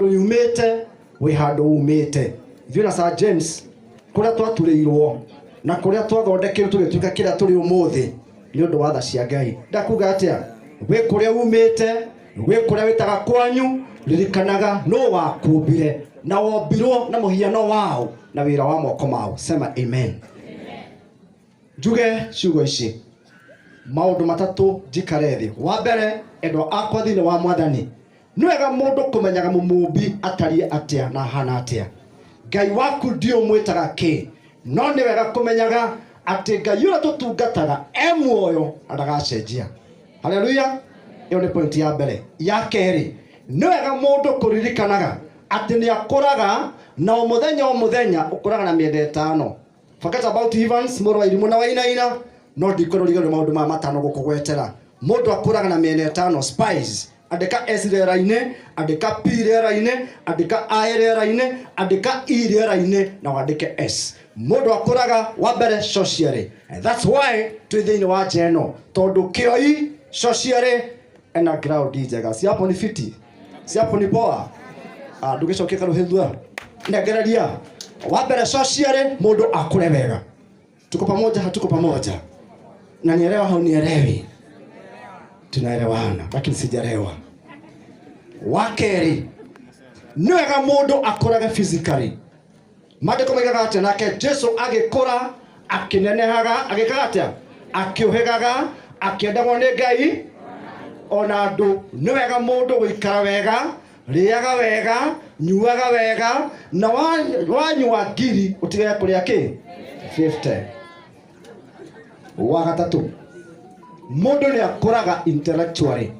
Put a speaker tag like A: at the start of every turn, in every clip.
A: Handũ yumĩte, wĩ handũ umĩte. Ithuĩ na Sir James kũrĩa twaturĩirwo na kũrĩa twathondekirwo tũgĩtuĩka kĩrĩa tũrĩ ũmũthĩ nĩ ũndũ wa tha cia Ngai. Ndakuga atĩa? Wĩ kũrĩa umĩte, wĩ kũrĩa wĩtaga kwanyu, ririkanaga nũ wakũmbire na wombirwo na mũhiano wao na wĩra wa moko mao. Sema amen. Njuge ciugo ici, maũndũ matatũ njikare thĩ. Wa mbere, endwa akwa thĩinĩ wa Mwathani, nĩ wega mũndũ kũmenyaga mũmũmbi atariĩ atĩa na ahana atĩa. Ngai waku ndiũmwĩtaga kĩ, no nĩ wega kũmenyaga atĩ Ngai ũrĩa tũtungataga e muoyo na ndagacenjia. Haleluya! Ĩyo nĩ point ya mbere. Ya kerĩ, nĩ wega mũndũ kũririkanaga atĩ nĩ akũraga na o mũthenya o mũthenya ũkũraga na mĩena ĩtano. Forget about Evans, mũrũ wa irimũ na wainaina, no ndikwenda ũriganĩrwo nĩ maũndũ maya matano gũkũgwetera. Mũndũ akũraga na mĩena ĩtano. Spies, andĩka S rĩera-inĩ, andĩka P rĩera-inĩ, andĩka I rĩera-inĩ, andĩka E rĩera-inĩ na wandĩke S. Mũndũ akũraga wa mbere socially. And that's why twĩ thĩinĩ wa nja ĩno, tondũ kĩoi socially ena ground njega. Si hapo ni fiti? Si hapo ni poa? Ah, ndũgĩcokie karũhĩ thutha. Nengereria. Wa mbere socially mũndũ akũre wega. Tuko pamoja, hatuko pamoja? Na nielewa haunielewi? Tunaelewana, lakini sijaelewa. Wa kerĩ, nĩ wega mũndũ akũrage physically. Maandĩko moigaga atĩa? Nake Jesu agĩkũra, akĩnenehaga, agĩkaga atĩa? Akĩũhĩgaga, akĩendagwo nĩ Ngai ona andũ. Nĩ wega mũndũ gũikara wega, rĩaga wega, nyuaga wega, na wanyua ngiri ũtigage kũrĩa kĩ? 50. Wa gatatũ, mũndũ nĩ akũraga intellectually.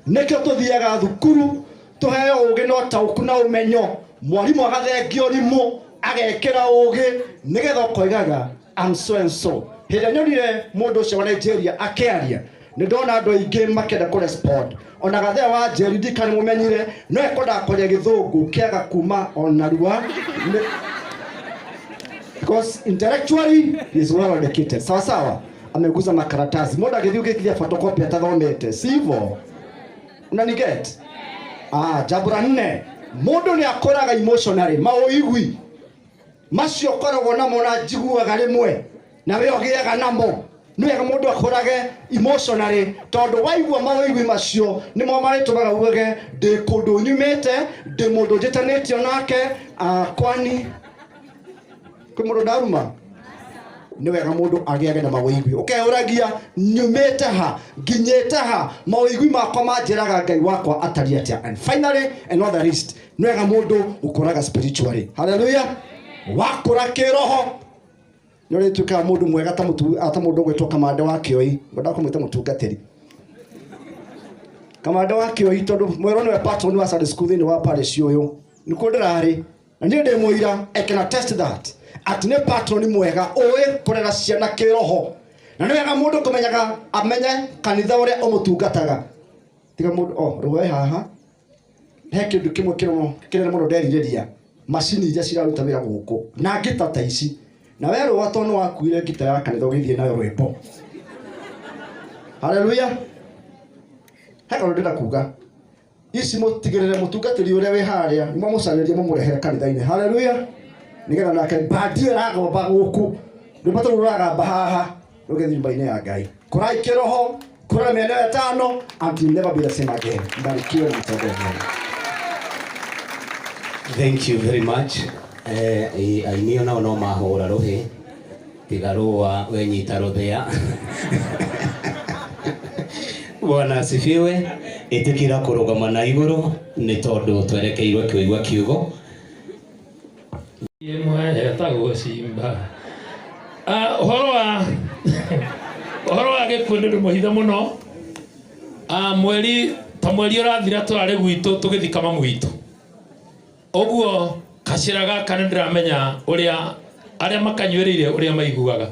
A: Nĩkĩo tũthiaga thukuru tũheo ũgĩ na ũtaũku na ũmenyo. Mwarimũ agathengia ũrimũ, agekĩra ũgĩ, nĩgetha ũkoigaga I'm so and so. Hĩndĩ ĩrĩa nyonire mũndũ ũcio wa Nigeria akĩaria, nĩ ndona andũ aingĩ makĩenda kũrespond. Ona Gathea wa Njeri ndikana mũmenyire, no ekwendaga kwaria gĩthũngũ kĩaga kuma ona rua. Because intellectually he is well educated. Sawa sawa, ameguza makaratasi. Mũndũ agĩthiĩ ũgĩkithia photocopy atathomete, sivyo? Unaniget? Ah, jambo la nne, mũndũ nĩ akũraga emotionally, maũigui macio ũkoragwo namo na njiguaga rĩmwe na we ũgĩaga namo. Nĩ wega mũndũ akũrage emotionally, tondũ waigua maũigui macio nĩmo marĩtũmaga ugage ndĩ kũndũ nyumĩte, ndĩ mũndũ njĩtanĩtio nake. Kwani kwĩ mũndũ ndaruma? Nĩ wega mũndũ agĩage na maũigui, ũkeyũragia nyumĩte ha, nginyĩte ha, maũigui makwa manjĩraga Ngai wakwa atariĩ atĩa. And finally and not the least, nĩ wega mũndũ gũkũraga spiritually. Haleluya! Wakũra kĩroho nĩ ũrĩtuĩkaga mũndũ mwega ta mũndũ ũgwĩtwo Kamande wa Kĩoi. Ngwendaga kũmwĩta mũtungatĩri Kamande wa Kĩoi, tondũ mwerwo nĩwe patron wa Sunday school thĩinĩ wa parish ũyũ. Nĩkuo ndĩrarĩ na niĩ ndĩ mũira. I can attest that atĩ nĩ patron mwega ũĩ kũrera ciana kĩroho, na nĩ wega mũndũ kũmenyaga amenye kanitha ũrĩa ũmũtungataga. Tiga mũndũ o rũe haha, he kĩndũ kĩmwe kĩnene mũno nderirĩria, macini iria ciraruta wĩra gũkũ na ngita ta ici. Na we rũa tondũ nĩ wakuire ngita ya kanitha ũgĩthiĩ nayo rwĩmbo. Haleluya! He kaũndũ ndĩrenda kuga, ici mũtigĩrĩre mũtungatĩri ũrĩa wĩ harĩa nĩ mwamũcarĩria mũmũrehere kanitha-inĩ. Haleluya! Nĩgetha nake mbandi ĩyo ĩragomba gũkũ, rwĩmbo tũrũ rũragamba haha rũgĩthiĩ nyũmba-inĩ ya Ngai. Kũrai kĩroho, kũra mĩena ĩtano, and you'll never be the same again. Mbarikiwe na mtende mema.
B: Thank you very much. Aini onao no mahũra rũhĩ tiga rũa wenyita rũthĩa. Bwana asifiwe. Ĩtĩkĩra kũrũgama na igũrũ nĩ tondũ twerekeirwo kũigua kiugo.
C: Ĩmwe yetagwo Simba. Ũhoro wa gĩkuũ nĩ ũndũ mũhithe mũno. Mweri ta mweri ũrathira tũrarĩ gwitũ tũgĩthika mamu witũ. Ũguo kacĩra gaka nĩ ndĩramenya ũrĩa arĩa makanyuĩrĩire ũrĩa maiguaga.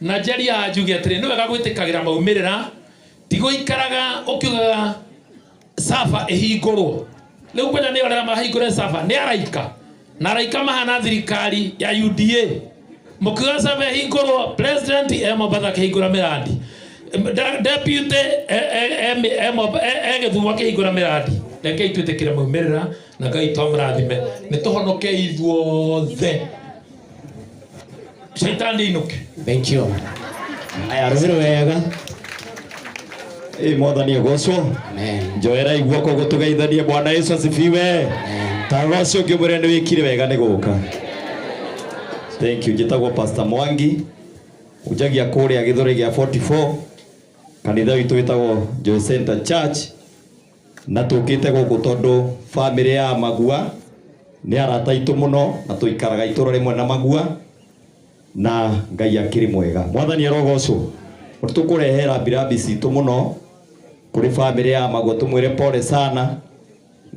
C: Na njaria njuge atĩrĩ, nĩ wega gwĩtĩkagĩra maumĩrĩra, ti gũikaraga ũkiugaga saba ĩhingũrwo. Rĩu kwenda nĩ orera mahingũre saba nĩ araika, na araika mahana thirikari ya UDA. Mũkiuga saba ĩhingũrwo, president e Mombatha akĩhingũra mĩrandi, deputy e Gĩthumo akĩhingũra mĩrandi. Rekei twĩtĩkĩre maumĩrĩra na Ngai twamũrathime. Nĩ tũhonoke ithuothe. Shaitani ainũke.
B: Thank you. Aya rũhĩ rwega.
D: Ĩ mwathani agocwo.
B: Amen.
D: Njoera guoko gũtũgeithanie. Bwana Yesu asifiwe. Tarora ũcio ũngĩ ũmwĩre nĩ wĩkire wega nĩ gũka. Thank you. Njĩtagwo Pastor Mwangi. Unjagia kũrĩa Gĩthũri gĩa 44. Kanitha witũ wĩtagwo Joy Center Church. Na tũkĩte gũkũ tondũ famĩlĩ ya Magua nĩ arata aitũ mũno na tũikaraga itũra rĩmwe na Magua na Ngai akĩrĩ mwega. Mwathani arogocwo. Tũkũrehera rambirambi citũ mũno kũrĩ famĩlĩ ya Magua tũmwĩre pole sana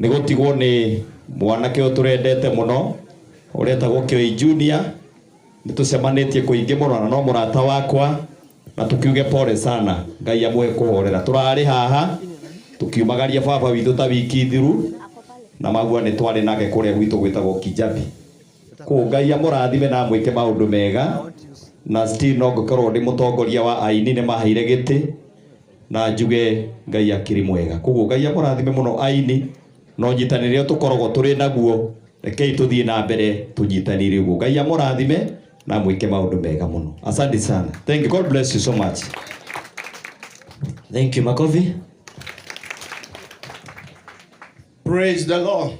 D: nĩ gũtigwo nĩ mwanake ũyũ tũrendete mũno ũretagwo Kĩoi Junior. Nĩ tũcemanĩtie kũingĩ mũno na no mũrata wakwa na tũkiuge pole sana. Ngai amũhe kũhorera. Tũrarĩ haha tũkiumagaria baba witũ ta wiki thiru na Magua nĩ twarĩ nake kũrĩa gwitũ gwĩtagwo Kijabi. Kũu Ngai amũrathime na amwĩke maũndũ mega na still no ngũkorwo ndĩ mũtongoria wa aini nĩ maheire gĩtĩ na njuge Ngai akĩrĩ mwega. Koguo Ngai amũrathime mũno aini no nyitanĩre tũkoragwo tũrĩ naguo. Rekei tũthiĩ na mbere tũnyitanĩre ũguo. Ngai amũrathime na amwĩke maũndũ mega mũno. Asante sana. Thank you. God bless you so much.
B: Thank you. Makofi.
E: Praise the Lord.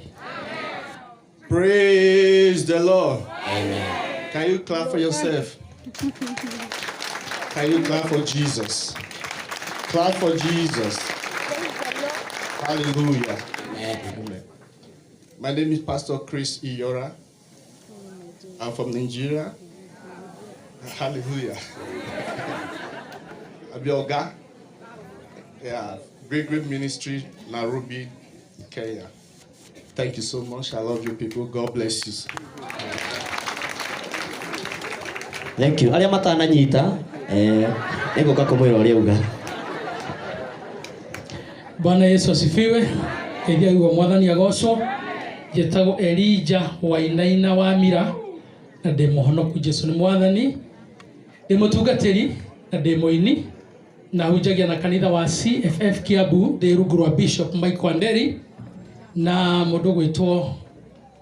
E: Praise the Lord.
B: Amen.
E: Can you clap for yourself? Can you clap for Jesus? Clap for Jesus. Hallelujah. Amen. My name is Pastor Chris Iyora. I'm from Nigeria. Hallelujah. Abioga. Yeah, great, great ministry, Nairobi, Kenya. Thank you so much. I love you people. God bless you.
B: Thank you. Arĩa matananyita nĩngũka kũmwĩra ũrĩa uga.
F: Bwana Yesu asifiwe. Geithia guo mwathani agocwo. Njĩtagwo Elijah Wainaina wa Mira na ndĩ mũhonoku. Jesu nĩ mwathani. Ndĩ mũtungatĩri na ndĩ mũini na hunjagia na kanitha wa CFF Kiambu. Ndĩ rungu rwa Bishop Michael Anderi na mũndũ gwĩtwo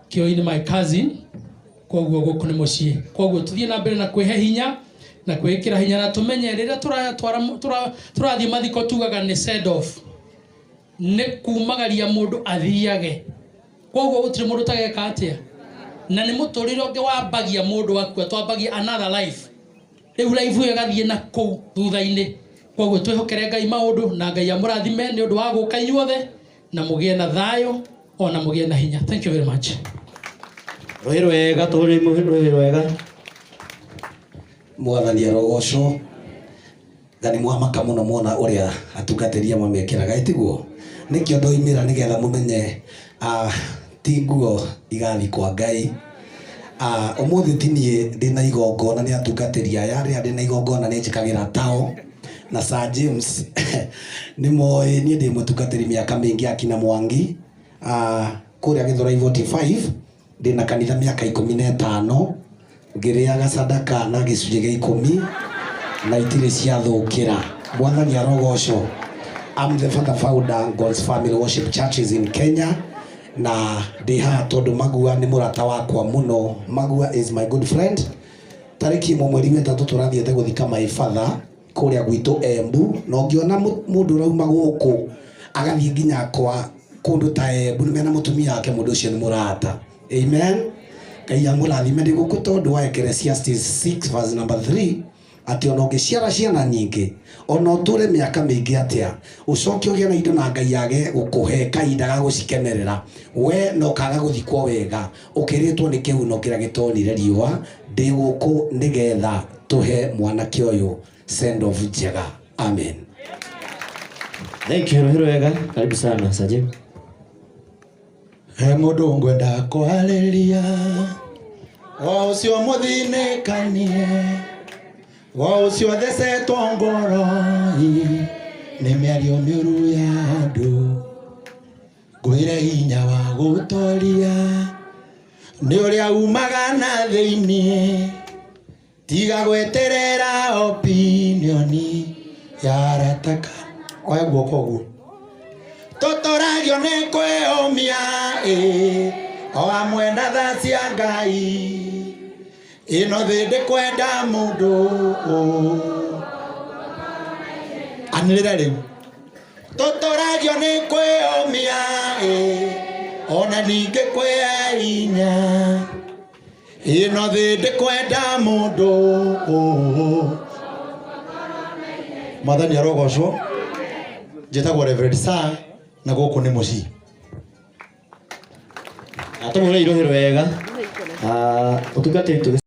F: Kĩoi nĩ my cousin. Koguo gũkũ nĩ mũciĩ. Koguo tũthiĩ na mbere na kwĩhe hinya na kwĩĩkĩra hinya na tũmenye rĩrĩa tũrathiĩ mathiko tugaga nĩ send off. Nĩ kumagaria mũndũ athiage. Koguo gũtirĩ mũndũ ũtageka atĩa. Na nĩ mũtũrĩre ũngĩ wambagia mũndũ akua, twambagia another life. Rĩu life ĩyo ĩgathiĩ na kũu thutha-inĩ. Koguo twĩhokere Ngai maũndũ na Ngai amũrathime nĩ ũndũ wa gũka inyuothe na mũgĩe na thayũ ona mũgĩe na hinya. Thank you very much.
B: Rũhĩ rwega tũrĩ rũhĩ rwega.
G: Mwathani arogocwo. Nga nĩ mwamaka mũno mwona ũrĩa atungatĩri amwe mekĩraga ĩtiguo. Nĩkĩo ndoimĩra nĩgetha mũmenye ti nguo igathiĩ kwa Ngai. Ũmũthĩ ti niĩ ndĩna igongona nĩ atungatĩri aya arĩa ndĩna igongona nĩ njĩkagĩra tao na Sir James nĩ moĩ niĩ ndĩ mũtungatĩri mĩaka mĩingĩ akina Mwangi kũrĩa Gĩthũrai 45 ndĩna kanitha mĩaka 15 ngĩrĩaga sadaka na gĩcunjĩ gĩa 10 na itirĩ ciathũkĩra. Mwathani arogocwo. I'm the father founder God's Family Worship Churches in Kenya na ndĩ haha tondũ Magua nĩ mũrata wakwa mũno. Magua is my good friend. Tarĩki 1 mweri wa 3 tũrathiĩte gũthika my father kũrĩa gwitũ Embu na ũngĩona mũndũ ũrauma gũkũ agathiĩ nginya kwa kũndũ ta Embu nĩ mena mũtumia wake mũndũ ũcio nĩ mũrata. Amen. Ngai amũrathime. Ndĩ gũkũ tondũ wa Ecclesiastes 6 verse number 3 atĩ ona ũngĩciara ciana nyingĩ ona ũtũre mĩaka mĩingĩ atĩa ũcoke ũgĩe na indo na Ngai age gũkũhe kahinda ga gũcikenerera we no kaga gũthikwo wega ũkĩrĩtwo nĩ kĩhuno kĩrĩa gĩtonire riũa. Ndĩ gũkũ nĩgetha tũhe mwanake ũyũ send off njega. Amen.
B: Thank you. Rũhĩ rwega. Karibu sana Sajim.
H: He mũndũ ngwenda kwarĩria o ũcio mũthinĩkanie o ũcio thecetwo ngoro nĩ mĩario mĩũru ya andũ ngwĩre hinya wa gũtoria nĩ ũrĩa umaga na thĩinĩ tiga gweterera opinioni ya arataka. Oya guoko ũguo. Tũtũragio nĩ kwĩyũmia ĩ o hamwe na tha cia Ngai ĩno thĩ ndĩkwenda mũndũ. Anĩrĩra rĩu. Tũtũragio nĩ kwĩyũmia ĩ ona ningĩ kwĩinya ĩno thĩ ndĩkwenda mũndũ. Mwathani arogocwo. Njĩtagwo Reverend Sir na gũkũ nĩ mũciĩ.
D: Atũmũre irohero wega. Ũtungatĩri tũgĩ